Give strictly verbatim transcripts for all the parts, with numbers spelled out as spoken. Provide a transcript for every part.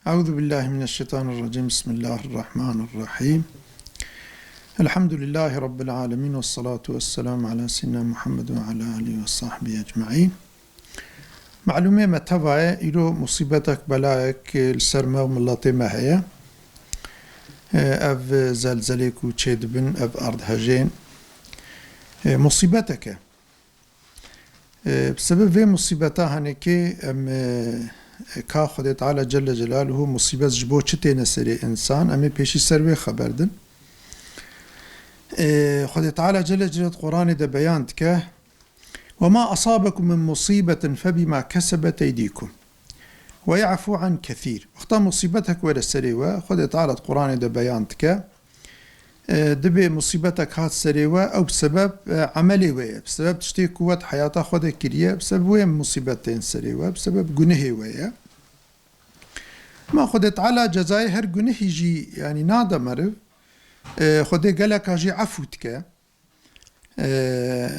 أعوذ بالله من الشيطان الرجيم. بسم الله الرحمن الرحيم. الحمد لله رب العالمين، والصلاة والسلام على سيدنا محمد وعلى آله وصحبه أجمعين. Malûmê me teva ye, îro musîbetek, belayek li ser me û miletê me heye. Ev zelzelê ku çêdibin, ev erdhejên, musîbetek e. E, bi sebeb vê musîbeta henekê em, e, ka Xwedê Teala Celle Celaluhu musîbet ji bo çi têne serê însan, em ê pêşî ser wê xeber din. E, Xwedê Teala Celle Celaluhu di Quranê de beyan dike, "Ve ma asabekum min musibetin fe bima kesebet eydikum. Ve ya'fu an kethîr." Wexta musîbetek were serê we, Xwedê Teala di Quranê de beyan dike, e, dibê musîbetek hat serê we, ew bi sebeb, e, emelê we ye. Bi sebeb tiştê ku we di heyata xwe de kiriye, bi sebeb wê musîbet tên serê we, bi sebeb gunehê we ye. Ma Xwedê Teala cezayê her gunehî jî, yanî, nade meriv. E, Xwedê geleka jî efû dike. E,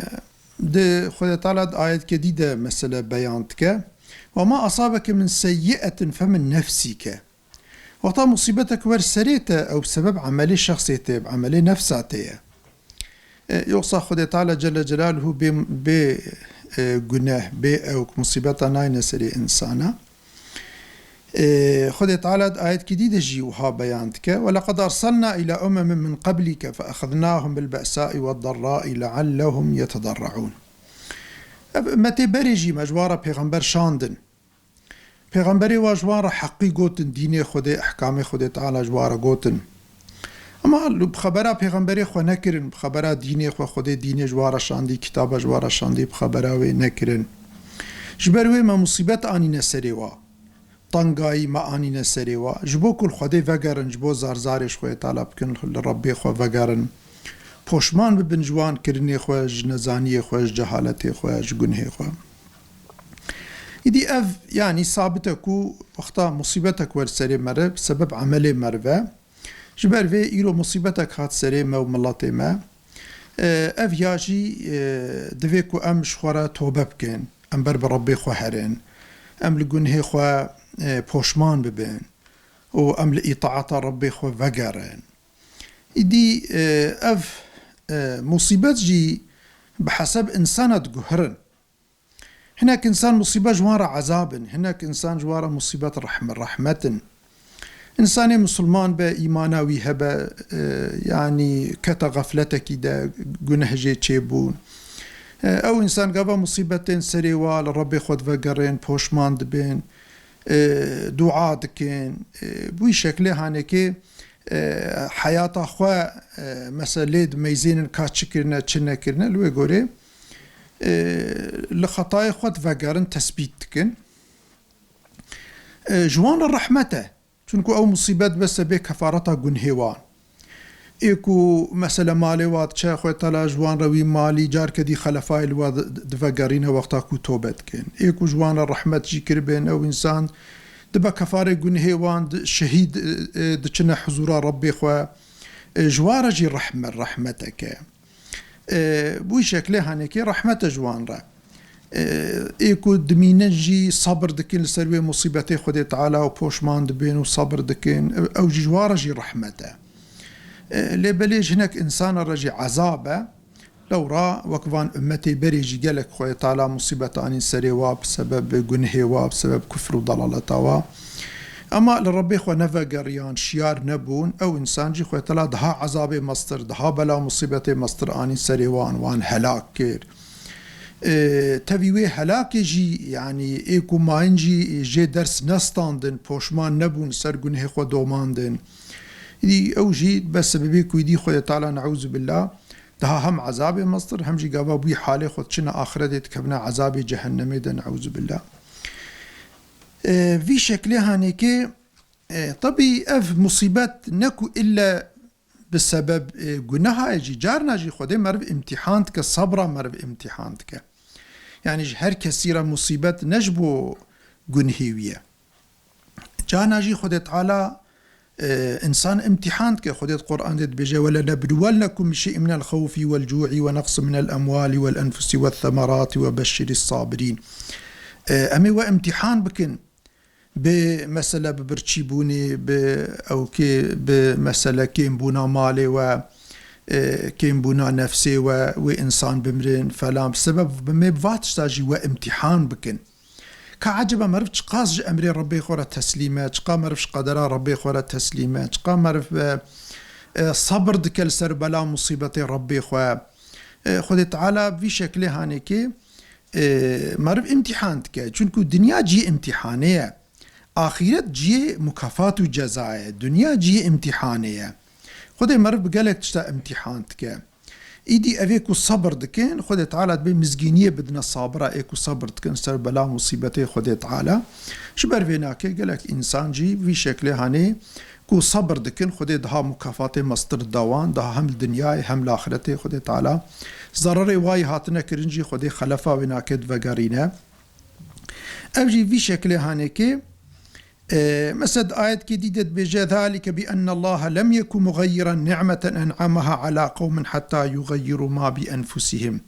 di Xwedê Teala di ayetkê dî de mesele beyan dike. "Ve ma asabeke min seyyi'etin fe min nefsike." Wexta musîbetek wer serê te, ew sebeb emelê şexsê te, emelê nefsa te ye. E, yoksa Xwedê Teala Celle Celaluhu bê, bê, e, guneh, bê ewk musîbeta nayne serê insana. E, Xwedê Teala di ayetkî dî de jî wiha beyan dike, "Ve leqed erselna îlâ umemin min qeblîke fe exednâhum bil be'sâi wed derrâi leallehum yetedarre'ûn." Ev ummetê berê jî me ji wan re pêxember şandin. Pêxemberê wa ji wan re heqî gotin, dînê Xwedê, ehkamê Xwedê Teala ji wan re gotin. Ema li, bi xebera pêxemberê xwe nekirin, bi xebera dînê xwe, Xwedê dînê ji wan re şandî, kitaba ji wan re şandî, bi xebera wê nekirin. Ji ber wê me musîbet anîne serê wa. Tengayî me anîne serê wa. Ji bo ku li Xwedê vegerin, ji bo zarzarê ji Xwedê Teala bikin, li Rebbê xwe vegerin. Poşman bibin ji wan kirinê xwe, ji nezaniyê xwe, ji cehaletê xwe, ji gunhê xwe. Îdî ev, yanî, sabit e ku wexta musîbetek wer serê meriv, sebeb emelê meriv e. Ji ber vê îro musîbetek hat serê me û miletê me. E, ev ya jî, e, divê ku em ji xwe re tobe bikin, em ber bi Rebbê xwe herin, em li gunhê xwe, e, poşman bibin û em li îtaeta Rebbê xwe vegerin. Îdî, e, ev, e, musîbet jî bi heseb insana diguhirin. Hinek insan musîbet ji wan re ezab in, hinek insan ji wan re musîbet rehm-, rehmet in. Însanê misilman be, îmana wî hebe, e, yanî kete xefletekî de, guneh jê çêbûn. E, ew însan gava musîbetên serê wa li Rebbê xwe divegerên, poşman dibên, e, dua dikin. E, bi wî şeklê hanekê, e, heyata xwe, e, mesela lê dimeyzênin ka çi kirine, çi nekirine, li wê gorê, e, li xetayê xwe divegerin, tesbît dikin. E, ji wan re rehmet e. Çunku ew musîbet bes e bê kefareta gunhê wan. Ê ku mesela malê wa diçe, Xwedê Teala ji wan re wî malî carke dî xelefayê li wa di-, di-, divegerîne wexta ku tobe dikin. Ê ku ji wan re rehmet jî kiribên, ew însan dibe kefarê gunhê wan, di-, şehîd, e, e, diçine huzûra Rebbê xwe. E, ji wan re jî rehme-, rehmetek e. E, bi wî şeklê hanekê rehmet e ji wan re. E, ê ku dimînin jî sabir dikin li ser wê musîbetê Xwedê Teala û poşman dibên û sabir dikin, ew, ew jî ji wan re jî rehmet e. E, lê belê ji hinek însana re jî ezab e. Lewra wek van ummetê berê jî gelek Xwedê Teala musîbet anîn serê wa bi sebeb gunhê wa, bi sebeb kufr û delaleta wa. Ema li Rebbê xwe nevegeriyan, şiyar nebûn, ew însan jî Xwedê Teala daha ezabê mestir, daha bela û musîbetê mestir anîn serê wan, wan helak kir. E, tevî wê helakê jî, yanî ê ku mayîn jî jê ders nestandin, poşman nebûn, ser gunhê xwe domandin. Îdî ew jî be sebebê ku îdî Xwedê Teala, neûzubillah, daha hem ezabê mestir, hem jî gava bûyî halê xwe diçine axiretê dikevine ezabê cehennemê de, neûzubillah. E, vî şeklê hanekê, e, tebî ev musîbet ne ku ille bi sebeb, e, guneha ye jî, carna jî Xwedê meriv îmtîhan dike, sebra meriv îmtîhan dike. Yanî ji her kesî re musîbet ne ji bo gunhê wî ye. Carna jî Xwedê Teala, e, însan îmtîhan dike. Xwedê di Quran de dibêje, "Ve lenebluwennekum bi şey'in minel xewfi wel cu'i ve neqsin minel emwali wel enfusi ve semerati ve beşşiris sabirîn." E, em ê we îmtîhan bikin. Bi mesele bi birçîbûnê, bi ewkê, bi mesele kêmbûna malê we, e, kêmbûna nefsê we, wê însan bimirin, felan. Bi sebeb bi me bi va tişta jî we îmtîhan bikin. Ka eceba meriv çiqas ji emrê Rebbê xwe re teslîm e, çiqa meriv ji qedera Rebbê xwe re teslîm e, çiqa meriv, e, e, sebir dike li ser bela musîbetê Rebbê xwe. E, Xwedê Teala vî şeklê hanekê, e, meriv îmtîhan dike. Çunku dinya cihê îmtîhanê ye. Axîret cihê mukafat û ceza ye. Dinya cihê îmtîhanê ye. Xwedê meriv bi gelek tişta îmtîhan dike. Îdî evê ku sebir dikin, Xwedê Teala dibê mizgîniyê bidine sabira ê ku sebir dikin ser bela musîbetê Xwedê Teala. Ji ber vê nake gelek însan jî vî şeklê hanê ku sebir dikin, Xwedê daha mukafatê mestir dida wan, daha hem li dinyayê hem li axiretê Xwedê Teala zererê wayî hatine kirin jî Xwedê xelefa wê nake divegerîne. Ev jî vî şeklê hanekê, e, mesela di ayetkê dî de dibêje, "Zalike bi enne Allahe lem yeku mugayyiran ni'meten en'amaha ala qewmin hatta yugayyiru ma bi enfusihim."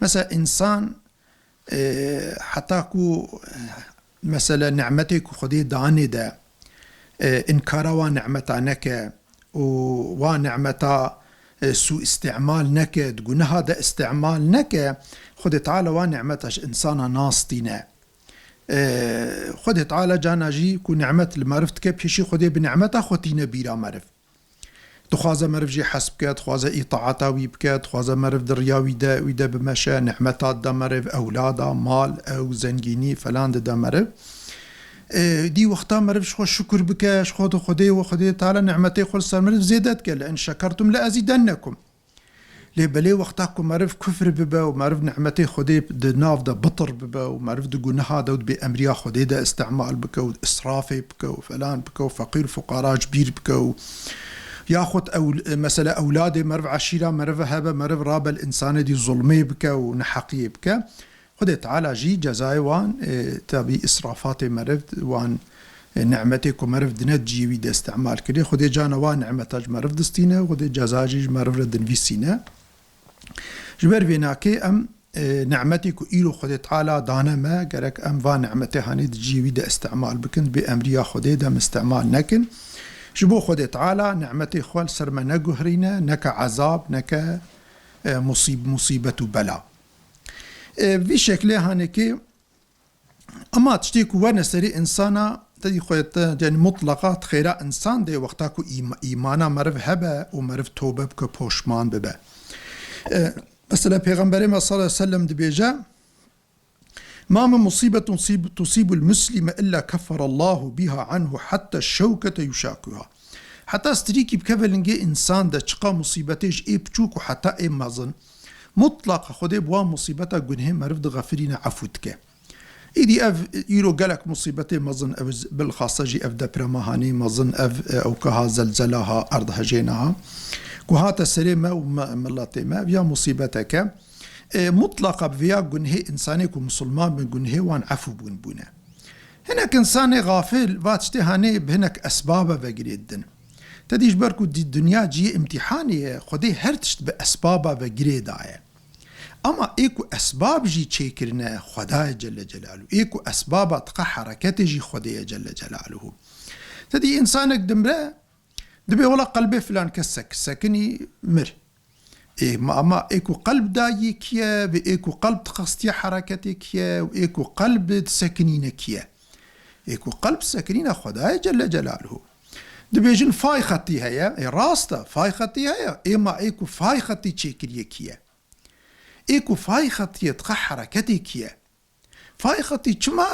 Mesela însan, e, heta ku, e, mesela ni'metê ku Xwedê danê de, e, înkara wan ni'meta neke û wan ni'meta, e, sûîstîmal neke, di guneha de îstîmal neke, Xwedê Teala wan ni'meta ji însana nastîne. E, Xwedê Teala cana jî ku ni'met li meriv dike, pêşî Xwedê bi ni'meta xwe tîne bîra meriv. Dixwaze meriv jê hes bike, dixwaze îtaeta wî bike, dixwaze meriv di riya wî de, wî de bimeşe, nîmeta dide meriv, ewlada, mal, ew, zengînî, felan dide meriv. Ê, dî wexta meriv ji xwe şukir bike, ji xwe di Xwedê û Xwedê Teala nîmetê xwe li ser meriv zêde dike. "Le in şekertum le ezîdennekum." Lê belê wexta ku meriv kufr bibe û meriv nîmetê Xwedê di nav de bitir bibe û meriv di guneha de û di bêemriya Xwedê de îstîmal bike û israfê bike û felan bike û feqîr û fuqara ji bîr bike û yaxud ew, mesela ewladê meriv eşîra meriv hebe, meriv rabe li însanê dî zulmê bike û neheqiyê bike, Xwedê Teala jî cezayê wan, e, tabî israfatê meriv, wan, e, nîmetê ku meriv dine ciyê wî de îstîmal kiriye, Xwedê cana wan nîmeta ji meriv distîne, Xwedê ceza jî ji meriv re dinivîsîne. Ji ber vê nakê em, e, nîmetê ku îro Xwedê Teala dane me, gerek em van nîmetê hanê di ciyê wî de îstîmal bikin, di bêemriya Xwedê de em îstîmal nekin. Ji bo Xwedê Teala nîmetê xwe li ser me neguherîne, neke ezab, neke, e, musîb-, musîbet û bela. E, vî şeklê hanekê, ema tiştê ku werne serê însana, te dî xwe te, yanî mutlaqa di xêra însan de wexta ku îma-, îmana meriv hebe û meriv tobe bike, poşman bibe. E, mesela Pêxemberê me sallallahu aleyhi ve sellem dibêje, "Ma min musîbetun sîb-, tusîbul muslime illa kefferallahu biha anhu hatta şewkete yuşakuha." Heta strîkî bikeve lingê însan de, çiqa musîbetê ji ê piçûk û heta ê mezin, mutlaq Xwedê bi wan musîbeta gunhê meriv dixefirîne, efû dike. Îdî ev îro gelek musîbetê mezin, ev bilxasa jî ev deprema hanê mezin, ev, e, ewkaha zelzela ha, erdhejêna ha, ku hate serê me û me, miletê me, ev ya musîbeteke, e, mutlaqa bi vêya gunhê însanê ku misilman bin, gunhê wan efû bûn bûne. Hinek însanê xafil va tiştê hanê bi hinek esbabe ve girê didin. Te dî ji ber ku di-, dinya ciyê îmtîhanê ye, Xwedê her tişt bi esbaba ve girê daye. Ama ê ku esbab jî çêkirine Xweda ye Celle Celaluhu. Ê ku esbaba tiqa hereketê jî Xwedê ye Celle Celaluhu. Te dî însanek dimre, dibê wela qelbê filan kes sek-, sekinî mir. Ê, ma, ama ê ku qelb dayî kî ye, vê ê ku qelb dixistiye hereketê kî ye, û ê ku qelb disekinîne kî ye? Ê ku qelb sekinîne Xweda ye Celle Celaluhu. Dibêjin fay xetî heye, ê rast e, fay xetî heye, ê ma ê ku fay xetî çêkiriye kî ye? Ê ku fay xetî ye, dixe hereketê kî ye? Fay xetî çima,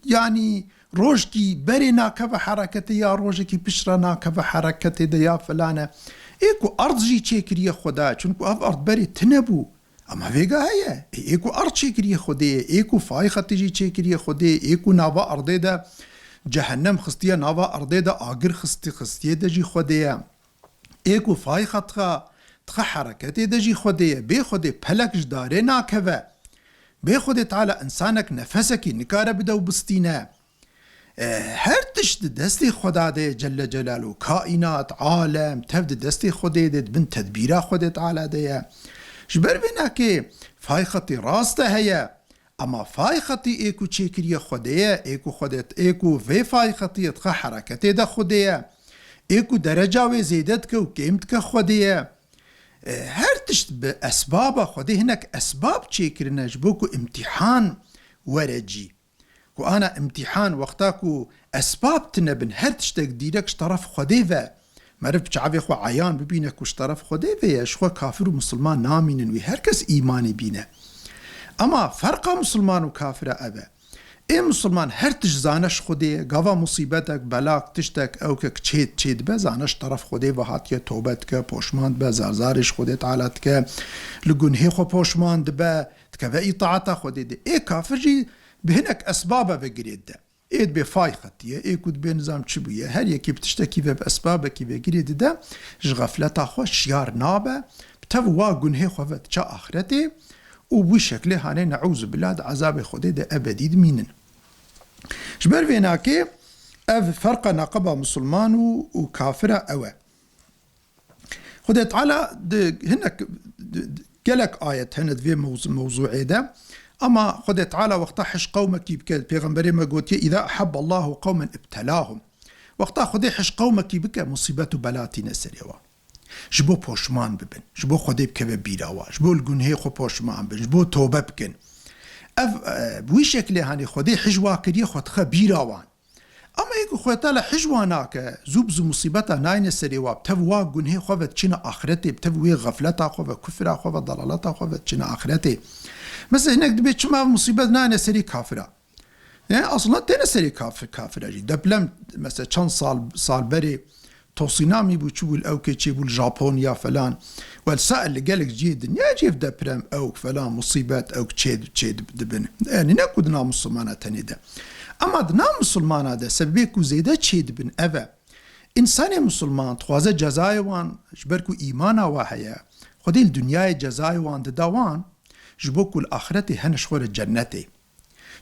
yanî rojkî berê nakeve hereketê ya rojekî piştre nakeve hereketê de ya filane? Ê ku erd jî çêkiriye Xweda, çunku ev erd berê tune bû. Ama vêga heye. Ê, ê ku erd çêkiriye Xwedê ye, ê ku fay xetî jî çêkiriye Xwedê ye, ê ku nava erdê de cehennem xistiye, nava erdê de agir xisti-, xistiye de jî Xwedê ye. Ê ku fay xetxa dixe hereketê de jî Xwedê ye. Bê Xwedê pelek ji darê nakeve. Bê Xwedê Teala însanek nefesekî nikare bide û bistîne. E, her tişt di destê Xweda de ye Celle Celaluhu. Kaînat, alem, tev di destê Xwedê de, di bin tedbîra Xwedê Teala de ye. Ji ber vê nakê fay xetî rast e heye. Ama fay xetî ê ku çêkiriye Xwedê ye, ê ku Xwedê, ê ku vê fay xetiyê dixe hereketê de Xwedê ye, ê ku dereca wê zêde dike û kêm dike Xwedê ye. E, her tişt bi esbaba Xwedê, hinek esbab çêkirine ji bo ku imtîhan were cî. Ku ana imtîhan wexta ku esbab tine bin, her tiştek dîrek ji teref Xwedê ve, meriv bi çavê xwe eyan bibîne ku ji teref Xwedê ve ye, ji xwe kafir û misilman namînin wî. Her kes îmanî bîne. Ema ferqa misilman û kafira ev e. Ê misilman her tişt zane ji Xwedê ye, gava musîbetek, belak, tiştek, ewkek çê, çê dibe, zane ji teref Xwedê ve hatiye, tobe dike, poşman dibe, zarzarê ji Xwedê Teala dike, li gunhê xwe poşman dibe, dikeve îtaeta Xwedê de. Ê kafir jî bi hinek esbabe ve girê dide. Ê dibê fay xetiye, ê ku dibê nizam çi bûye, her yekî bi tiştekî ve, bi esbabekî ve girê dide, ji xefleta xwe şiyar nabe, bi tev wa gunhê xwe ve diçe axretê û bi wî şeklê hanê neûzubillah di ezabê Xwedê de ebedî dimînin. Ji ber vê nakê ev ferqa neqeba misilman û, û kafira ew e. Xwedê Teala di hinek, di, di, gelek ayet hene di vê mewz-, mewzûê de. Ama Xwedê Teala wexta hiş qewmekî bike, Pêxemberê me gotiye, "Îza ehebbe Allahu qewmen ibtelahum." Wexta Xwedê hiş qewmekî bike, musîbet û bela tîne serê wan. Ji bo poşman bibin, ji bo Xwedê bikeve bîra wan, ji bo li gunhê xwe poşman bin, ji bo tobe bikin. Ev, e, bi wî şeklê hanê Xwedê hiş wa kiriye, xwe dixe bîra wan. Ama ê ku Xwedê Teala hiş wa nake, zû bi zû musîbeta nayne serê wa, bi tev wa gunhê xwe ve diçine axretê, bi tev wê xefleta xwe ve, kufra xwe ve, dalaleta xwe ve diçine axretê. Mesela hinek dibê çima ev musîbet nayne serê kafira? Yani aslında têne serê kafir, kafira jî. Deprem, mesela çend sal, sal berê tosinamî bû, çi bû, li ewkê çê bû, li Japonya falan. Wel, sair li gelek cihê dinya cihê deprem, ewk falan, musîbet, ewk çê, çê dib-, dibin. Yani ne ku di nav misilmana tenê de. Ama di nav misilmana de sebebê ku zêde çê dibin ev e. Însanê misilman dixwaze cezayê wan, ji ber ku îmana wa heye, Xwedê li dinyayê cezayê wan dida wan, ji bo ku li axretê hene ji xwe re cennetê.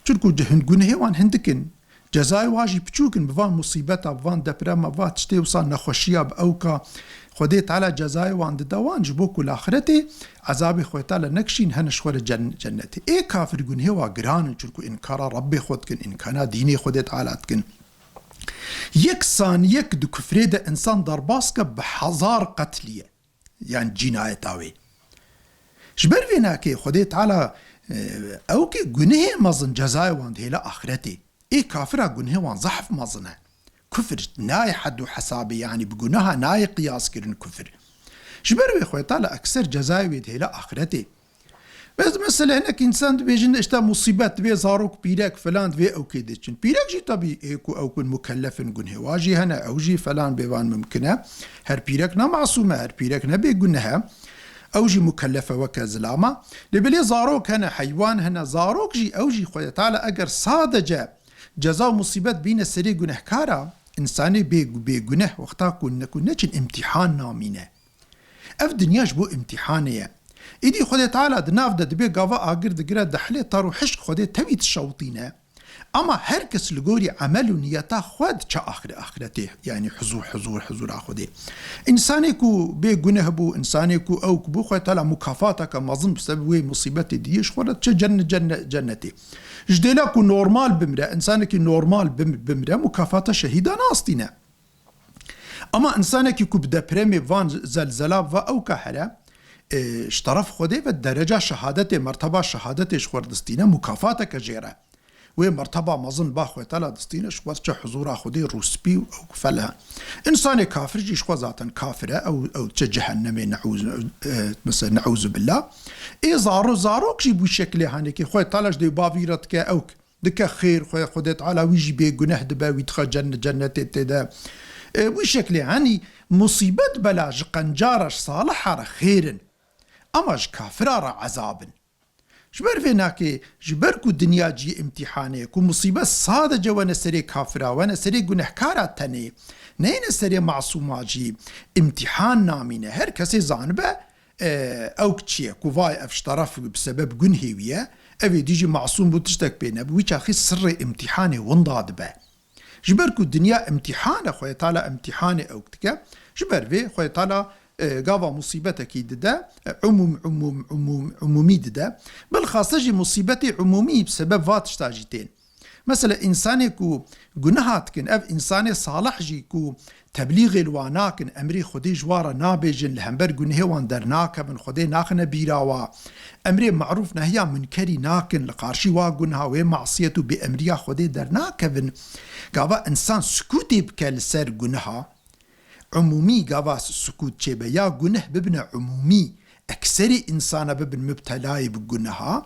Çunku hin gunehê wan hindik in, cezayê wan jî piçûk in, bi van musîbeta, bi van deprema, bi van tiştê wisa nexweşiya, bi ewka Xwedê Teala cezayê wan dida wan, ji bo ku li axretê ezabê Xwedê Teala nekişîn, hene ji xwe re cen-, cennetê. Ê kafir gunehê wan giran in, çunku înkara Rebbê xwe dikin, înkana dînê Xwedê Teala dikin. Yek saniyek di kufrê de însan derbas ke bi hezar qetlî ye. Yan cînayeta wê. Ji ber vê nakê Xwedê Teala, e, ew kê gunehê mezin cezayê wan dihêle axretê. Ê kafira gunehê wan zehf mezin e. Kufir nayê hed û hesabê, yanî bi guneha nayê qiyas kirin kufir. Ji ber wê Xwedê Teala ekser cezayê wê dihêle axretê. Bes mesela hinek însan dibêjin, işte, musîbet dibê, zarok, pîrek, filan, divê ew kê diçin. Pîrek jî tebî ê ku ew ku mukellef in, gunhê wa jî hene, ew jî falan bêvan mimkin e. Her pîrek ne masûm e, her pîrek ne bêguneh e. Ew jî mukellef e weke zilama. Lê belê zarok hene, heywan hene, zarok jî, ew jî Xwedê Teala eger sadece ceza û musîbet bîne serê gunehkara, însanê bê, bêguneh wexta ku ne, ku neçin îmtîhan namîne. Ev dinya ji bo îmtîhanê ye. Îdî Xwedê Teala di nav de dibê gava agir digire, dihelê tar û hişk Xwedê tevî dişewitîne. Ama her kes li gorî emel û niyeta xwe diçe axir-, axretê, yanî huzûr, huzûr, huzûra Xwedê. Însanê ku bê guneh bû, însanê ku ew ku bû, Xwedê Teala mukafateke mezin bi sebeb wê musîbetê dî ji xwe re diçe cenne-, cenne-, cennetê. Ji dêla ku normal bimre, însanekî normal bim-, bimre, mukafata şehîda nastîne. Ama însanekî ku bi depremê van zelzela va ewka here, e, ji teref Xwedê ve dereca şehadetê, merteba şehadetê ji xwe re distîne, mukafateke jê re. Wê merteba mezin ba Xwedê Teala distîne, ji xwe diçe huzûra Xwedê rûspî û ew fele. Însanê kafir jî ji xwe zaten kafir e, ew, ew diçe cehennemê, neûz-, e, mesela neûzubillah. Ê zaro-, zarok jî bû şeklê hanekê Xwedê Teala ji dê bavî re dike ewk. Dike xêr, xwe, Xwedê Teala wî jî bêguneh dibe, wî dixe cenne-, cennetê tê de. E, wî şeklê, henî musîbet bela ji qenca re, ji saliha re xêr in. Ama ji kafira re ezab in. Ji ber vê nakê, ji ber ku dinya cî îmtîhanê ye, ku musîbet sadece wene serê kafira, wene serê gunehkara tenê, neyne serê masûma jî îmtîhan namîne. Her kesê zanibe, e, ew çi ye, ku vay ev ji teref bi sebeb gunhê wî ye, ev ê dî jî masûm bû, tiştek pê nebû, wî çaxî sirrê îmtîhanê winda dibe. Ji ber ku dinya îmtîhan e, Xwedê Teala îmtîhanê ew dike, ji ber vê Xwedê Teala e, gava musîbetekî dide, e, umûm, umûm, umûm, umûmî dide. Bilxase jî musîbetê umûmî bi sebeb va tişta jî tên. Mesela, însanê ku guneha dikin, ev însanê salih jî ku teblîxê li wan nakin, emrê Xwedê ji wan re nabêjin, li hember gunehê wan dernakevin, Xwedê naxine bîra wa, emrê marûf nehiya munkerî nakin, li qarşî wa guneha, wê masiyet û bêemriya Xwedê dernakevin. Gava însan sukûtê bike li ser guneha, umûmî gava sukût çêbe, ya guneh bibine umûmî, ekserî însana bibin mubtelayê bi guneha,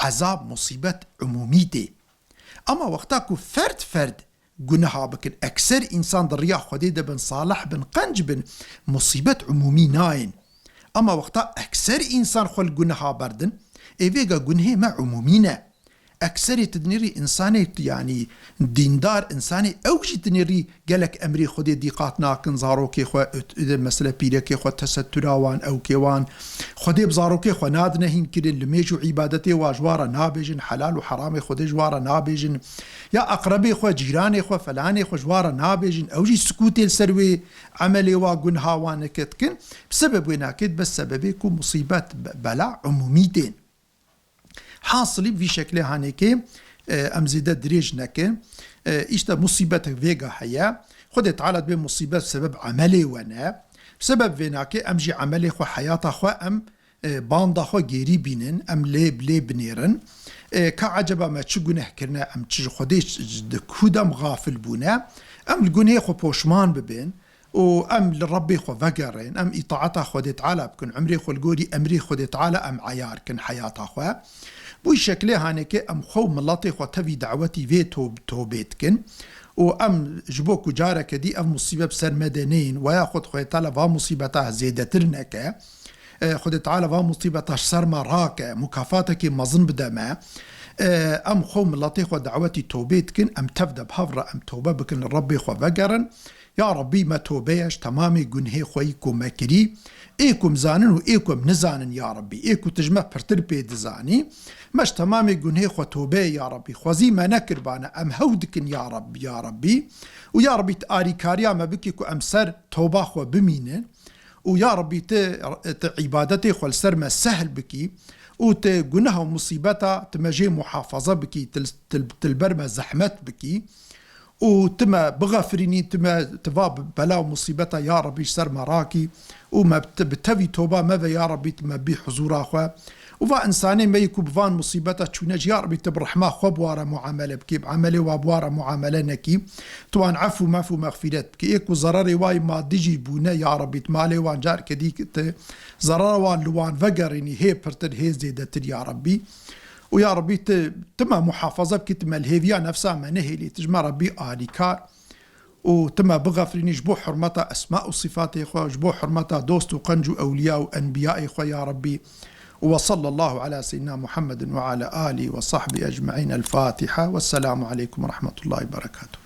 ezab, musîbet umûmî tê. Ama wexta ku ferd ferd guneha bikin, ekser însan di riya Xwedê de bin, salih bin, qenc bin, musîbet umûmî nayên. Ama wexta ekser însan xwe li guneha berdin, ê vêga gunehê me umûmî ne. Ekserê tu dinêrî însanê, yanî dîndar însanê, ew jî dinêrî gelek emrê Xwedê dîqat nakin, zarokê xwe, û, û, mesele pîrekê xwe, tesettûra wan, ewkê wan. Xwedê bi zarokê xwe nadine hîn kirin, li mêj û îbadetê wa ji wan re nabêjin, helal û heramê Xwedê ji wan re nabêjin. Ya eqrebê xwe, cîranê xwe, felanê xwe ji wan re nabêjin. Ew jî sukûtê li ser wê emelê wa gunha wan neke dikin. Bi sebeb wê nakê dibe sebebê ku musîbet, be-, bela umûmî tên. Hasilî vî şeklê hanêkê, e, em zêde dirêj nekin. E, îşte musîbetek vêga heye. Xwedê Teala dibê musîbet sebeb emelê we ne. Bi sebeb vê nakê em jî emelê xwe, heyata xwe em, e, banda xwe gêrî bînin, em lê, lê binêrin. E, ka eceba me çi guneh kirine, em çi ji Xwedê ç-, ç-, di ku dem xafil bûne, em li gunehê xwe poşman bibin. û em li Rebbê xwe vegerên, em îtaeta Xwedê Teala bikin, umrê xwe li gorî emrê Xwedê Teala em eyar kin heyata xwe. Bi wî şeklê hanekê em xwe û miletê xwe tevî dawetî vê to-, tobê dikin û em ji bo ku careke dî ev musîbet bi ser me de neyên, weya xwe Xwedê Teala va musîbeta zêdetir neke, e, Xwedê Teala va musîbeta ji ser me rake, mukafatekî mezin bide me. E, em xwe û miletê xwe dawetî tobê dikin, em tev de bi hev re em tobe bikin, li Rebbê xwe vegerin. Ya Rabbî, me tobe ye ji temamê gunhê xwe yî ku me kirî, ê ku em zanin û ê ku em nizanin, ya Rabbî, ê ku tu ji me pirtir pê dizanî, me ji temamê gunhê xwe tobe ye, ya Rabbî, xwezî me nekirbane, em hew dikin, ya Rabbî, ya Rabbî, û ya Rabbî, tu arîkariya me bikî ku em ser toba xwe bimînin, û ya Rabbî, tu, tu îbadetê xwe li ser me sehl bikî, û tu guneh û musîbeta tu me jê muhafaza bikî, tu, tu, tu li ber me zehmet bikî, û tu me bixefirînî, tu me, tu va bela û musîbeta ya Rabbî ji ser me rakî û me bi te-, bi tevî toba me ve ya Rabbî, tu me bî huzûra xwe. Û va însanê me yî ku bi van musîbeta çûne jî ya Rabbî tu bi rehma xwe bi wa re muamele bikî, bi emelê wa bi wa re muamele nekî. Tu wan efû mefû mexfîret bikî. Ê ku zererê wa yî madî jî bûne ya Rabbî tu malê wan careke dî tu zerera wan li wan vegerînî hê pirtir hê zêdetir ya Rabbî. û ya Rabbî tu, tu me muhafaza bikî, tu me li hêviya nefsa me nehêlî, tu ji me Rabbî alîkar û tu me bixefrînî ji bo hurmeta esma û sifatê xwe, ji bo hurmeta dost û qenc û ewliya û enbiyayê xwe ya Rabbî. Û ve sallallahu ala seyyidina Muhammedin ve ala alî ve sahbî ecmaîn. El Fatiha. Vesselamu aleykum ve rahmetullahi ve berekatuhu.